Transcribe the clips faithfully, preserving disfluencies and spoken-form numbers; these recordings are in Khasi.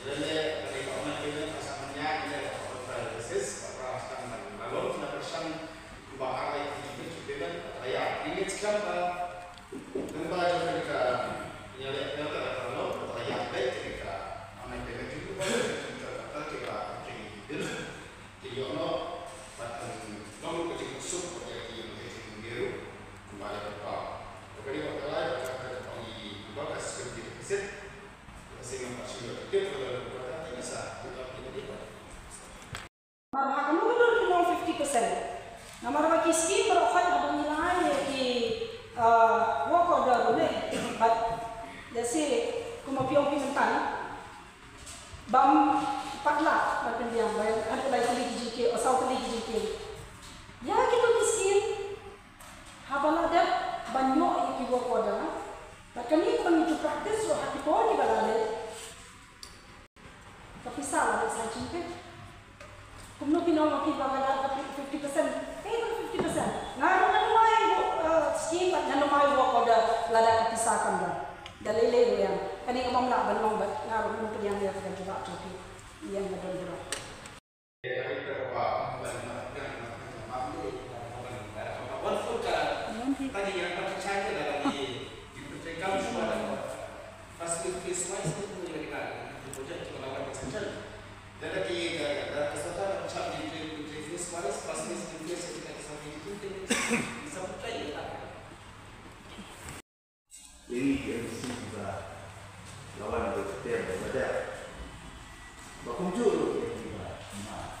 Ïa lade ka dei ka online payment, ka sa manya ïa ka on trial basis, ka pra sdang ban la long, na pyrshang kumba ar lai ki payment, ka ïa ïa skhem ka nang ba jong ka ïa leh ïa ka la long, ka ïa leh ka online payment jong ka ba jong ka ka ka ba jong ka Te ïoh noh bad kan long ka jingkyrshan bad ïa ki ïa ki jingbiru kumba ïa ka pau. Ka dei ba ka lai ba ka ka pau ïa ki ba ka skem ki ka sit. Ka skem ka skem ka tip ka la ka ka ti ka sa ka ka ti ka. Mar ha ka mut ka dur ki long fifty percent. Namar ba ki skim baroh khoit haba ngi la ai ïa ki, ah, work order ne bad ïa si kumba phi ong phi mynta. Bam pat lah ba pyndiang ba haduh lai tylli ki jingkiew, o saw tylli ki jingkiew. Ïa kito ki skim haba la dep ban ïoh ïa ki work order. Bad kane ka ban ïa ki practice ruh ha ki por kiba la leh. Ka pisa la leh sa jingkiew. Kumno phi nong phi ba nga la ka fifty percent. Eh, ka fifty percent. Nga ruh ngan ym ai, uh, scheme bad ngan ym ai work order lada ka pisa kam don. Da lei lei ruh ïa. Kane ka bym lah ban long bad nga ruh ngan pdiang ïa ka jubab jong phi. Ïa nga don jubab. Facility phase wise tu punya dekat project tu lawan extension. Lada ki da da peserta dah ucap di phase wise, first phase, second phase, second phase, second phase. Ini dia mesti kita lawan betul betul. Bakum julu dia kita. Nah.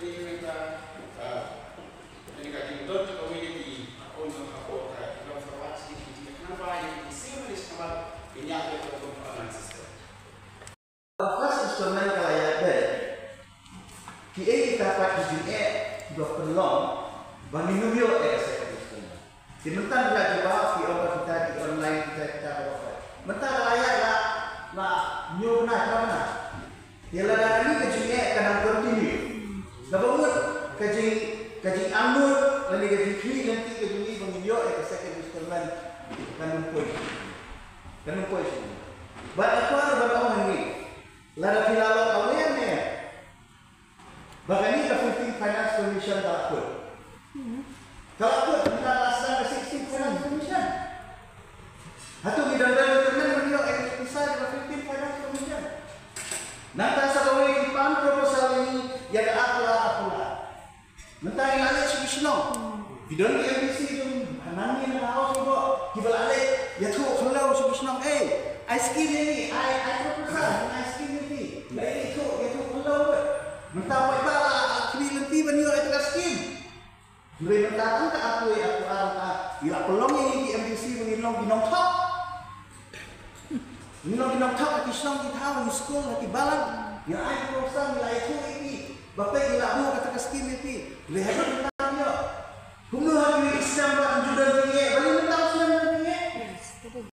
kane ka, ah, kane ka jingdon jong kawei na ki khun jong ka pud ka long forward stage ki jingkynmaw ïa ki sing bad ki sngewbha ban ïa ka online system. First installment ka la ïaid beit. Kiei kita pat ki jingeh kiba pynlong ba ngin ym ïoh ïa ka second installment? Te mynta ngi la jubab, ki ong ba kita ki online, kita, kita, kita, kita. Mynta la ïa la, la hynñiew bnai, phra bnai. Te lada kane ka jingeh ka nang continue, kaba mut ka jing, ka jingangnud lane ka jingkhmih lynti ka jong ngi ba ngin ïoh ïa ka second installment, kan ym poi, kan ym poi shuh. Bad nga kwah ruh ban ong hangne, lada phi la long aware ne ba kane ka fifteen Finance Commission ka la kut. Ka la kut, mynta la sdang ka sixteen Finance Commission. Hato ngi dang don ka kyrmen ban ïoh ïa ka pisa jong ka fifteen Finance Commission? Nangta sa kawei, phi pan proposal ïa ngi ïa ka ar kular, ar kular. Mynta ngi la leit sha ki shnong. Phi don ki MDC jong ngi, nangne na ka House, kiba, kiba la leit ïathuh khyndew sha ki shnong, eh, ai skim ïa ngi, ai, ai proposal, ai skim ïa ngi. La ïathuh, ïathuh khyndew ruh. Mynta paidbah la khmih lynti ban ïoh ïa ka skim. Hynrei mynta tang ka ar kular, ar kular, mynta ngi la pynlong ïa ngi ki MDC ba ngin long ki nongthok. Ngi long ki nongthok ha ki shnong ki thaw, ha ki skul, ha ki balang. Ngi ai ki proposal, ngi la ïathuh ïa ki. Ba peit ngi la buh kata ka skim ïa phi. Hynrei haduh mynta